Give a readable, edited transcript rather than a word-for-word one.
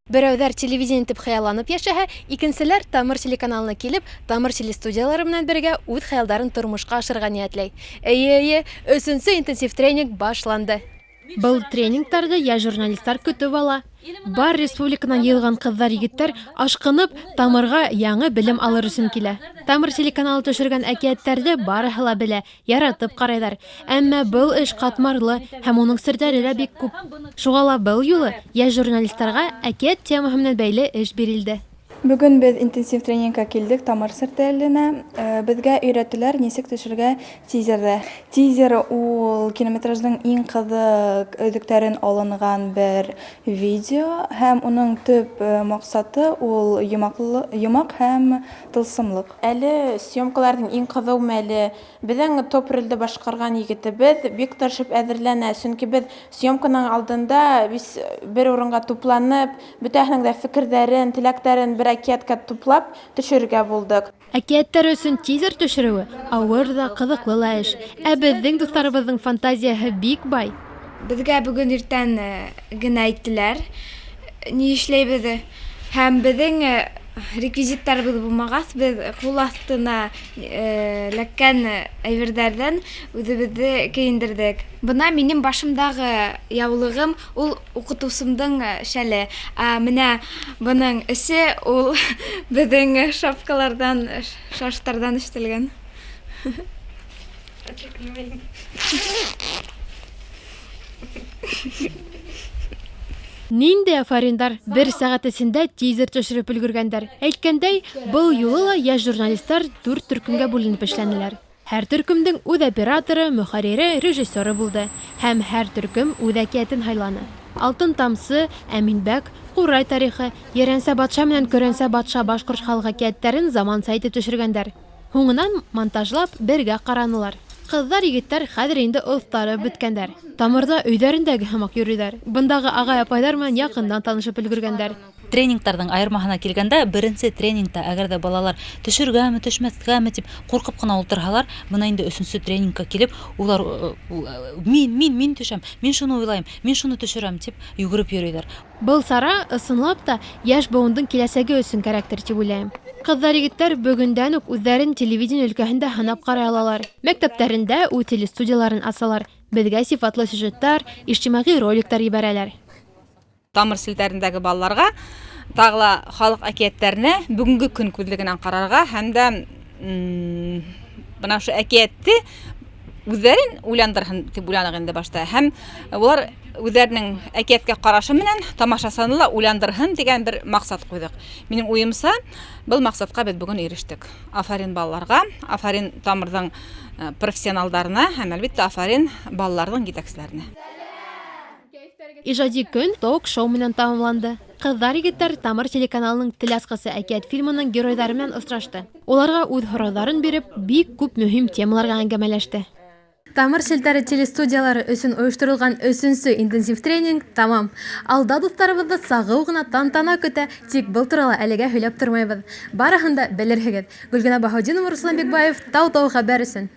Берәүҙәр телевидение итеп хыялланып йәшәһә, икенселәр Тамыр телеканалына килеп, Тамыр телестудиялары менән бергә үҙ хыялдарын тормошҡа ашырырға ниәтләй. Эйе, эйе, өсөнсө интенсив тренинг башланды. Был тренингтарҙы йәш журналистар көтөп ала. Бар республиканан йыйылған ҡыҙҙар-егеттәр ашҡынып Тамырға яңы белем алыр өсөн килә. Тамыр телеканалы төшөргән әкиәттәрҙе барыһы ла белә, яратып ҡарайҙар. Әммә был эш ҡатмарлы һәм уның серҙәре лә бик күп. Шуға ла был юлы йәш журналистарға әкиәт темаһы менән бәйле эш бирелде. Бөгөн беҙ интенсив тренингка килдек Тамыр сертеленә. Беҙгә өйрәттеләр нисек төшөргә тизерҙы. Тизер ул кинометраждың иң ҡыҙыҡ өҙөктәрен алынған бер видео һәм уның төп маҡсаты ул йомаҡлы, йомаҡ һәм тылсымлыҡ. Әле съемкаларҙың иң ҡыҙыу мәле. Беҙҙең топ ролде башҡарған егетебеҙ бик тырышып әҙерләнә, сөнки беҙ съемканың алдында бер урынға тупланып, бөтәһенең дә фекерҙәрен, теләктәрен бер әкиәткә туплап төшөрөргә булдыҡ. Әкиәттәр өсөн тизер төшөрөүе ауыр ҙа, ҡыҙыҡлы ла эш. Ә беҙҙең дуҫтарыбыҙҙың фантазияһы бик бай. Беҙгә бөгөн иртән генә әйттеләр, ни эшләйбеҙ һәм беҙҙең реквизиттарыбыҙ булмағас, беҙ ҡул аҫтына эләккән әйберҙәрҙән үҙебеҙҙе кейендерҙек. Бына минең башымдағы яулығым ул уҡытыусымдың шәле. Ә менә бының эсе ул беҙҙең шапкаларҙан, шаштарҙан эшләнгән. Ниндәй афариндар! Бер сәғәт эсендә тизер төшөрөп өлгөргәндәр. Әйткәндәй, был юлы ла йәш журналистар дүрт төркөмгә бүленеп эшләнеләр. Һәр төркөмдөң үҙ операторы, мөхәррире, режиссеры булды. Һәм һәр төркөм үҙ әкиәтен һайланы. Алтын тамсы, Әминбәк, Ҡурай тарихы, Ерәнсә батша менән Көрәнсә батша башҡорт халыҡ әкиәттәрен заманса итеп төшөргәндәр. Һуңынан монтажлап, бергә ҡаранылар. Ҡыҙҙар-егеттәр хәҙер инде оҫтарып бөткәндәр. Тамырҙа өйҙәрендәге һымаҡ йөрөйҙәр. Бындағы ағай-апайҙар менән яҡындан танышып өлгөргәндәр. Тренингтарҙың айырмаһына килгәндә, беренсе тренингта әгәр ҙә балалар төшөргәме, төшмәҫкәме тип ҡурҡып ҡына ултырһалар, бына инде өсөнсө тренингка килеп, улар мин, мин, мин төшәм, мин шуны уйлайым, мин шуны төшөрәм тип йүгереп йөрөйҙәр. Был сара, ысынлап та, йәш быуындың киләсәге өсөн кәрәктер, тип уйлайым. Ҡыҙҙар-егеттәр бөгөндән үк үҙҙәрен телевидение өлкәһендә һынап ҡарай алалар. Мәктәптәрендә үҙ телестудияларын асалар, беҙгә сифатлы сюжеттар, ижтимағи роликтар ебәрәләр. Тамыр селтәрендәге балаларға тағы ла халыҡ әкиәттәренә бөгөнгө көн күҙлегенән ҡарарға һәм дә бына ошо әкиәтте үҙҙәрен уйландырһын тип уйланыҡ инде башта. Һәм улар үҙҙәренең әкиәткә ҡарашы менән тамашасыны ла уйландырһын тигән бер маҡсат ҡуйҙыҡ. Минең уйымса, был маҡсатҡа беҙ бөгөн ирештек. Афарин балаларға, афарин Тамырҙың профессионалдарына һәм, әлбиттә, афарин балаларҙың етәкселәренә. Ижади көн ток-шоу менән тамамланды. Ҡыҙҙар-егеттәр Тамыр телеканалының Тел асҡысы әкиәт фильмының геройҙары менән осрашты. Уларға үҙ һорауҙарын биреп, бик күп мөһим темаларға әңгәмәләште. Тамыр селтәре телестудиялары өсөн ойошторолған өсөнсө интенсив тренинг тамам. Алда дуҫтарыбыҙҙы сағыу ғына тантана көтә, тик был турала әлегә һөйләп тормайбыҙ. Барыһын да белерһегеҙ. Гөлгенә Баһаутдинова, Руслан Бикбаев, Тау-Тау хәбәр өсөн.